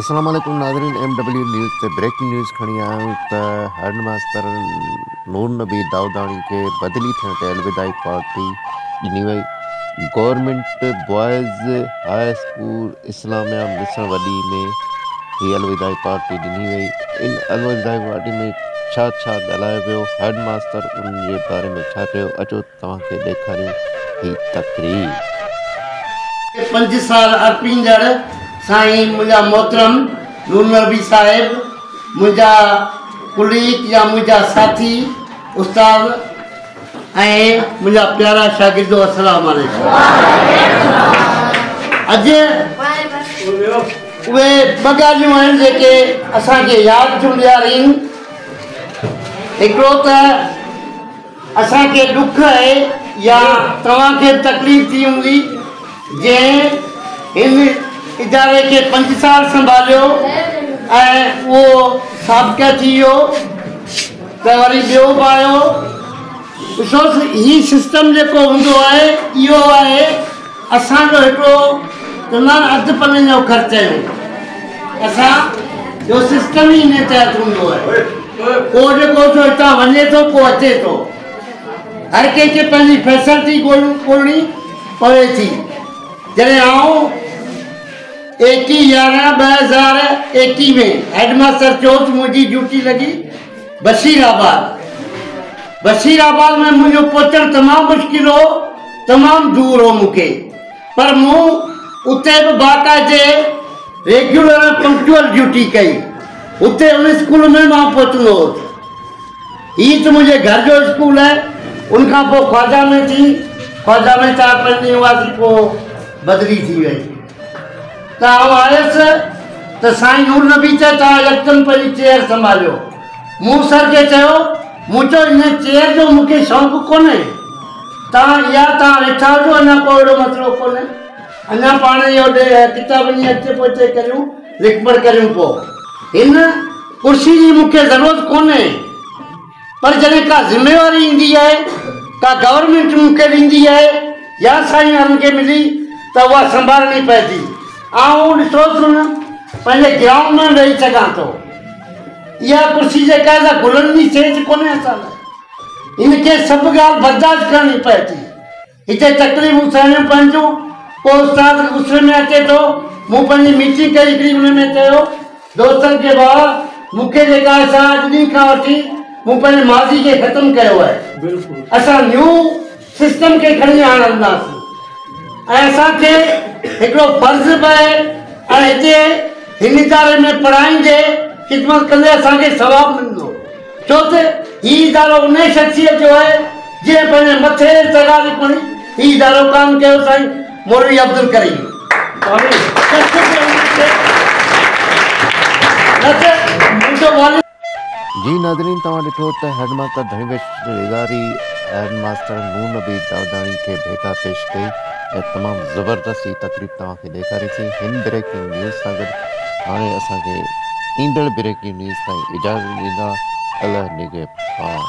السلام عليڪم ناظرين ايم ڊبليو نيوز تي بريڪنگ نيوز کڻي آيا آهيون ته هيڊ ماستر نور نبي دائوداڻي کي بدلي ٿيڻ تي الوداعي پارٽي ڏني وئي government boys high school Islamia Misar وڏي ۾ هي الوداعي پارٽي ڏني وئي ان الوداعي پارٽي ۾ ڇا ڇا ڳالهايو ويو هيڊ ماستر ان جي باري ۾ ڇا چيو اچو توهان کي ڏيکاريون هي تقرير. پنج سال ارپيندڙ سائين منهنجا محترم نور نبي صاحب، منهنجا ڪليگ يا منهنجا ساٿي استاد ۽ منهنجا پيارا شاگردو السلام عليڪم. اڄ اهي ٻه ڳالهيون آهن جيڪي اسان کي ياد ٿيون ڏيارين. هڪڙو ته اسان کي ڏک آهي يا توهان کي به تڪليف ٿي هوندي جنهن هن اداري کي پنج سال سنڀاليو ۽ اهو سابقه ٿي ويو ته وري ٻيو به آيو. ڏسوس هي سسٽم جيڪو هوندو آهي اهو آهي اسان جو هڪڙو چوندا آهن اڌ پني جو خرچ آهيون اسان جو سسٽم ئي ان تحت هوندو آهي ڪو جيڪو سو هتان وڃي ٿو ڪو اچي ٿو هر ڪنهن کي پنهنجي فيسلٽي ڳولڻي پوي ٿي. جڏهن آئون 21/11/2021 ۾ هيڊ ماستر ٿيو ته منهنجي ڊيوٽي لڳي بشير آباد. بشير آباد ۾ منهنجو پهچڻ تمام مشڪل هو، تمام دور هو مون کي، پر مون اتي به باقاعدي ريگيولر ۽ پنڪچوئل ڊيوٽي ڪئي. اتي ان اسڪول ۾ مان پهچندو هوس. هي ته منهنجي گهر جو اسڪول آهي. ان کان پوء خواجه ۾ ٿي، خواجه ۾ چار پنج ڏينهن هئاسين، پوء بدلي ٿي وئي. ته آئون آيس ته سائين نور نبي چيو توهان يڪدم پنهنجي چيئر سنڀاليو. مون سر کي چيو، مون چيو ان چيئر جو مون کي شوق ڪونهي، توهان اها توهان ويٺا هجو اڃا ڪو اهڙو مسئلو ڪونهي، اڃا پاڻ اهو ڪتابن جي اڳتي پوئتي ڪريون، لک پڙهه ڪريون پوء هن ڪرسي جي مون کي ضرورت ڪونهي. پر جڏهن ڪا ذميواري ايندي آهي، ڪا گورنمينٽ مون کي ڏيندي آهي يا سائين وارن کي ملي ته اها سنڀالڻي پئي ٿي. آئون ڏسو سڻ پنهنجي گرائونڊ ۾ ويهي سگهان ٿو. اها ڪرسي جيڪا آهي سا گلن جي سيج ڪونهي اسان لاء. هن کي سڀ ڳالهه برداشت ڪرڻي پئي ٿي. هتي تڪليفون سهڻيون پون ٿيون. ڪو استاد غصي ۾ اچي ٿو. مون پنهنجي ميٽنگ ڪئي هڪڙي ان ۾ چيو دوستن کي ڀاء مون کي جيڪا آهي سا اڄ ڏينهن کان وٺي مون پنهنجي ماضي کي ختم ڪيو آهي. اسان نيو سسٽم کي کڻي آڻنداسين ۽ اسان کي هڪڙو فرض به آهي ۽ هتي هن اداري ۾ پڙهائيندي خدمت ڪندي اسان کي ثواب ملندو. ڇو ته هي ادارو انهيء شخصيت جو آهي، جنهن پنهنجي مٿي تي تغاري کڻي هي ادارو قائم ڪيو، سائين مولوي عبدالڪريم. نه ته منهنجو والد. جي ناظرين توهان ڏٺو ته هيڊ ماستر ڌڻي بخش لغاري هيڊ ماستر نور نبي داوداڻي کي ڀيٽا پيش ڪئي ۽ تمام زبردست هي تقريب توهان کي ڏيکاري سين هن بريڪنگ نيوز سان گڏ هاڻي اسان کي ايندڙ بريڪنگ نيوز تائين اجازت ڏيندا الله نگهبان.